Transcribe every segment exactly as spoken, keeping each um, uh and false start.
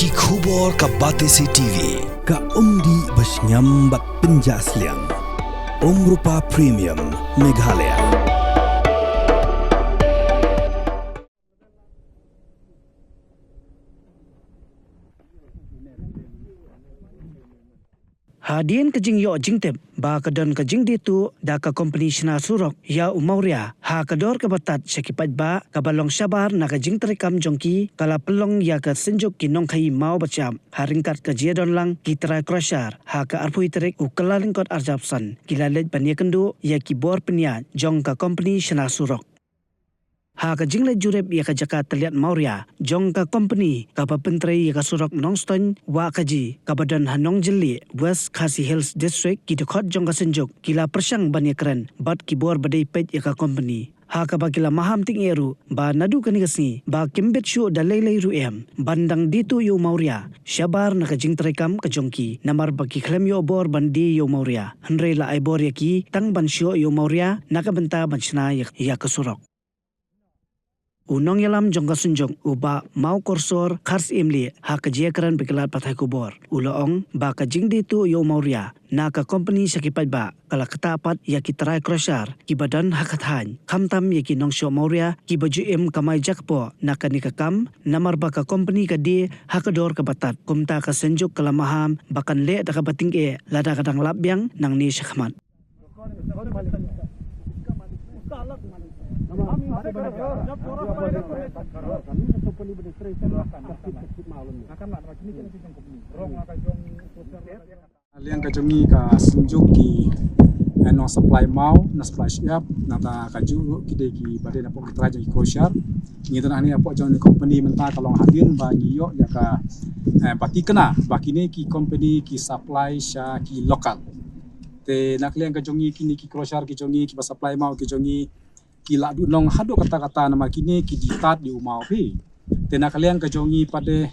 Ki khubor ka Batesi T V, ka umdih ba shngiam bad pynjah sliang. Umrupa Premium, Meghalaya. Hadien ka jingïoh jingtip ba ka don ka jingdie tuh da ka kompani shna surok ïa u Mawria ha ka dor kaba tad sha ki paidbah, kaba long shabar na ka jingtreikam jong ki, ka la pynlong ïa ka Synjuk ki Nongkhaii Mawbajap. Ha ryngkat ka jingdonlang ki trai crusher, ha ka arphew tarik u Kyllalyngkot arhajar arphew san, ki la leit ban ïakynduh ïa ki bor pynïaid jong ka kompani shna surok. Ha ka jingleit jurip ïa ka jaka tylliat Mawria jong ka kompani kaba pyntrei ïa ka surok Nongstoiñ Wahkaji, kaba don ha Nongjylliew, West Khasi Hills District, ki dkhot jong ka Synjuk ki la pyrshang ban ïakren bad ki bor ba dei peit ïa ka kompani, ha kaba ki la maham tyngeh ruh ba naduh kane ka sngi ba kim bit shuh da lei lei ruh em ban dang die tuh ïa u Mawria shabar na ka jingtreikam ka jong ki, namar ba ki khlem ïoh bor ban die ïa u Mawria, hynrei la ai bor ïa ki tang ban shoh ïa u Mawria na ka bynta ban shna ïa, ïa ka surok. U nongïalam jong ka Synjuk, u Bah Mawkorsor Kharsyiem Lieh, ha ka jingïakren bad ki lad pathai khubor, u la ong ba ka jingdie tuh ïa u Mawria na ka kompani sha ki paidbah ka la ktah pat ïa ki trai crusher kiba don ha ka thaiñ, khamtam ïa ki nongshoh Mawria kiba ju im kamai jakpoh na kane ka kam, namar ba ka kompani ka die ha ka dor kaba tad. Kumta ka Synjuk ka la maham ba kan leh da kaba tyngeh lada ka dang lap biang nangne shakhmat. Liang ka jong ngi ka Synjuk ki, eh, nong supply maw, nong supply shyiap, nangta kajuh ki dei kiba dei napoh ki trai jong ki crusher. Ngi don hangne hapoh jong ki company mynta ka long hadien ba ngi ïoh ïa ka, eh, ba thikna ba kine ki company ki supply sha ki local. Te na ka liang ka jong ngi kine ki crusher ki jong ngi kiba supply maw ki jong ngi ki la duhnong haduh katta katta namar kine ki die tad ïa u maw phi. Te na ka liang ka jong ngi pat de,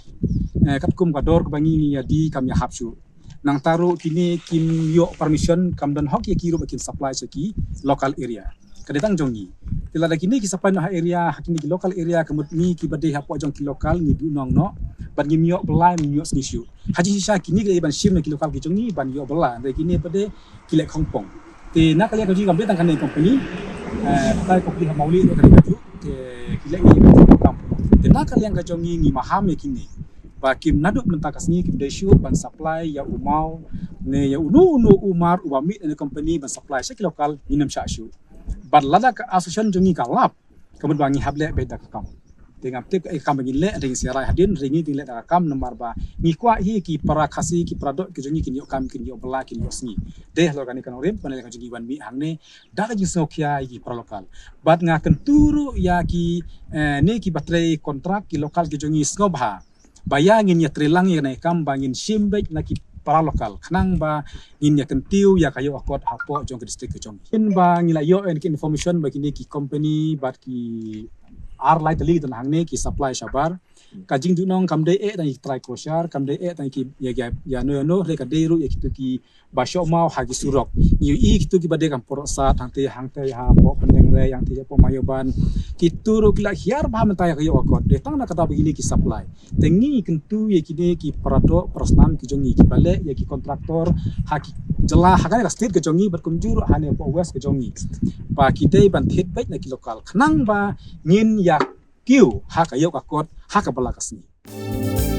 eh, katkum ka dor kaba ngi ngi ïa die kam ïahap shuh. Nangta ruh kine kim ïoh permission, kam don hok ïa ki ruh ba kin supply sha ki local area. Ka dei tang jong ngi. Te lada kine ki supply noh ha area, ha kine ki local area, ka mut ngi kiba dei hapoh jong ki local ngi duhnong noh bad ngim ïoh bylla, ngim ïoh sngi shuh. Ha jingshisha kine ki dei ban shim na ki local ki jong ngi ban ïoh bylla. Hynrei kine pat de ki leh khongpong. Te na ka liang ka jong ngi kam dei tang kane company, eh, batai company ha Mawlieh ruh ka dei kajuh. Te ki leh ïa ka kam. Te na ka liang ka jong ngi ngi maham ïa kine ba kim naduh mynta ka sngi kim dei shuh ban supply ïa u maw ne ïa uno uno u mar uba mih na kane company ban supply sha ki local, ngim shah shuh. Bad lada ka association jong ngi ka lap, ka mut ba ngi hap leh beit da ka kam. Te ngam tip kaei ka kam ba ngin leh, hynrei ngin sa rai hadien, hynrei ngi ngin leh da ka kam namar ba ngi kwah hi ki para Khasi, ki para doh ki jong ngi kin ïoh kam, kin ïoh bylla, kin ïoh sngi. Te halor kane ka nongrim, kane ka jong ngi wan mih hangne da ka jingsngewkhia ïa ki para local. Bad nga kyntu ruh ïa ki, eh, ne kiba trei kontrak, ki local ki jong ngi sngewbha ba ïa ngin ïa trei lang ïa kane ka kam ba ngin shim beit na ki para local khnang ba ngin ïa kyntiew ïa ka ïoh ka kot hapoh jong ka district ka jong ngi. Shisien ba ngi la ïoh ïa ki information ba kine ki company bad ki ar lai tylli ki don hangne ki supply shabar. Ka jingduhnong kam dei eh tang ïa ki trai crusher, kam dei eh tang ïa ki ïa, ïa, ïa no ïa no, hynrei ka dei ruh ïa kito ki ba shoh maw ha ki surok. Ngi ïohi kito kiba dei kam poroh sat hangtei hangtei hapoh Pyndengrei, hangtei hapoh Maïaban. Kito ruh ki la hiar bha mynta ïa ka ïoh ka kot. Dei tang na ka daw ba kine ki supply. Te ngi kyntu ïa kine ki para doh para snam ki jong ngi kiba leh ïa ki kontraktor ha ki jylla ha kane ka state ka jong ngi bad kumjuh ruh hane hapoh west ka jong ngi. Ba ki dei ban thied beit na ki local khnang ba ngin ïa kiew ha ka ïoh ka kot ha kaba la ka sngi.